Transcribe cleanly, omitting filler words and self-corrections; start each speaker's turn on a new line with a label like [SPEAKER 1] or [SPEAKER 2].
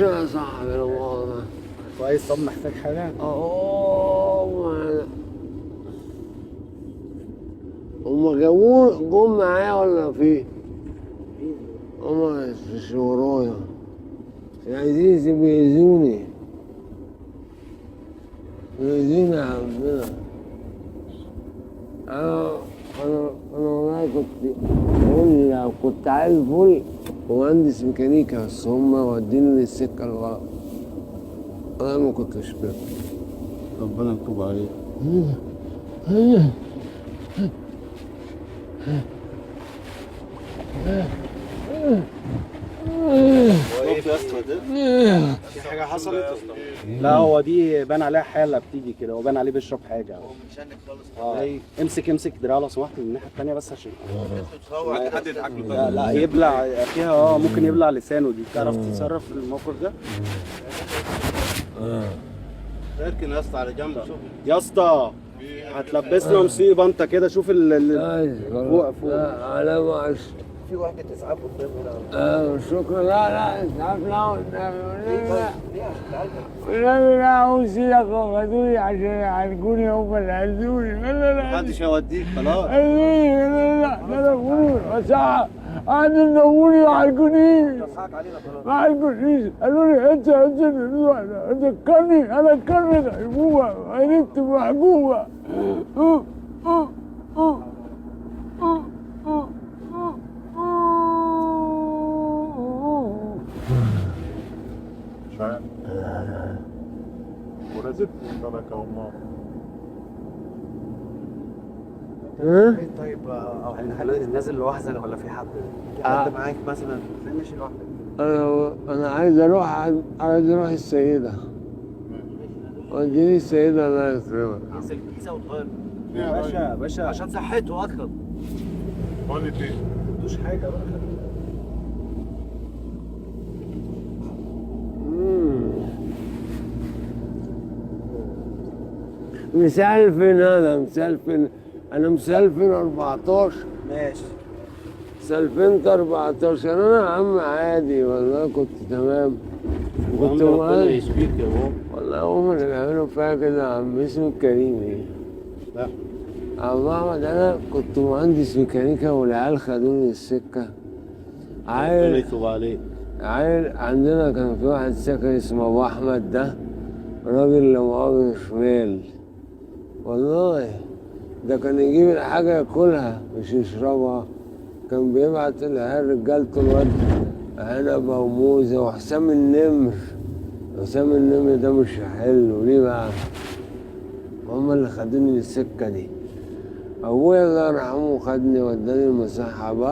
[SPEAKER 1] اقدرش يا صاحبي، لا مؤاخذة.
[SPEAKER 2] كويس. طب محتاج حاجة؟
[SPEAKER 1] اه، هما جابوه جم معايا ولا في؟ هما مش ورايا، عايزين بيأذوني، بيأذوني يا عمنا. انا والله كنت فل، كنت عايز فل مهندس ميكانيكا، بس هما وديني للسكة الغلط. انا ما كنتش فاهم.
[SPEAKER 2] ربنا يتوب عليك.
[SPEAKER 3] يا اسطى ده
[SPEAKER 2] في حاجة حصلت؟ لا هو دي بان عليها حاله بتيجي كده، وبان عليه بيشرب حاجة.
[SPEAKER 3] هو متشنج خالص.
[SPEAKER 2] اه امسك امسك دراعه لو سمحت من الناحية الثانية بس عشان
[SPEAKER 3] حد يضحك له.
[SPEAKER 2] لا لا يبلع فيها. اه ممكن يبلع لسانه. دي تعرف تتصرف في الموقف ده؟
[SPEAKER 3] اركن يا اسطى على جنب شوف
[SPEAKER 2] يا اسطى هتلبسنا مصيبة انت كده. شوف فوق فوق.
[SPEAKER 1] لا انا ما عشت.
[SPEAKER 3] في وحده اسعاف قدام هنا.
[SPEAKER 1] شكرا. لا لا اسعاف، لا والنبي لا.
[SPEAKER 3] ليه؟ عشان تعالجك.
[SPEAKER 1] والنبي لا، عاوز ايدك وخدوني عشان يعالجوني، هم اللي عايزوني. لا لا
[SPEAKER 3] محدش هيوديك خلاص.
[SPEAKER 1] لا لا لا لا لا، قعدوا ينوموني ويعالجونيش.
[SPEAKER 3] حقك علينا خلاص.
[SPEAKER 1] ما عالجونيش، قالوا لي انت انت انت القرني، انا القرني غيبوبة، عرفت محجوبة.
[SPEAKER 4] مش عارف. ورزقت لك الله.
[SPEAKER 3] طيب او
[SPEAKER 2] نازل لوحدك ولا في حد؟
[SPEAKER 3] في حد معاك مثلا؟ ازاي ماشي لوحدك؟
[SPEAKER 1] انا عايز اروح، عايز اروح السيدة. وديني السيدة الله يكرمك.
[SPEAKER 3] انزل الجيزة وتغير
[SPEAKER 2] يا باشا يا باشا
[SPEAKER 3] عشان صحته اصلا.
[SPEAKER 4] قول لي
[SPEAKER 2] ما حاجة بقى.
[SPEAKER 1] مسلفن، انا مسلفن، انا مسلفن 14.
[SPEAKER 2] ماشي.
[SPEAKER 1] سلفنت 14. انا يا عم عادي والله، كنت تمام، كنت
[SPEAKER 3] ربنا
[SPEAKER 1] مهندس.
[SPEAKER 3] يشفيك يا بابا.
[SPEAKER 1] والله هم اللي بيعملوا فيها كده. يا عم اسمه الكريم ايه؟
[SPEAKER 3] لا.
[SPEAKER 1] عم احمد، انا كنت مهندس ميكانيكا والعيال خدوني السكة.
[SPEAKER 3] ربنا
[SPEAKER 1] عيل
[SPEAKER 3] يتوب عليك.
[SPEAKER 1] عيل عندنا كان في واحد ساكن اسمه ابو احمد، ده راجل لا مؤاخذة شمال والله، ده كان يجيب الحاجة ياكلها مش يشربها. كان بيبعت العيال رجالته الواد عنبة وموزة وحسام النمر. حسام النمر ده مش حلو ليه بقى؟ هما اللي خدوني للسكة دي. أبويا الله يرحمه خدني وداني المصحة بقى.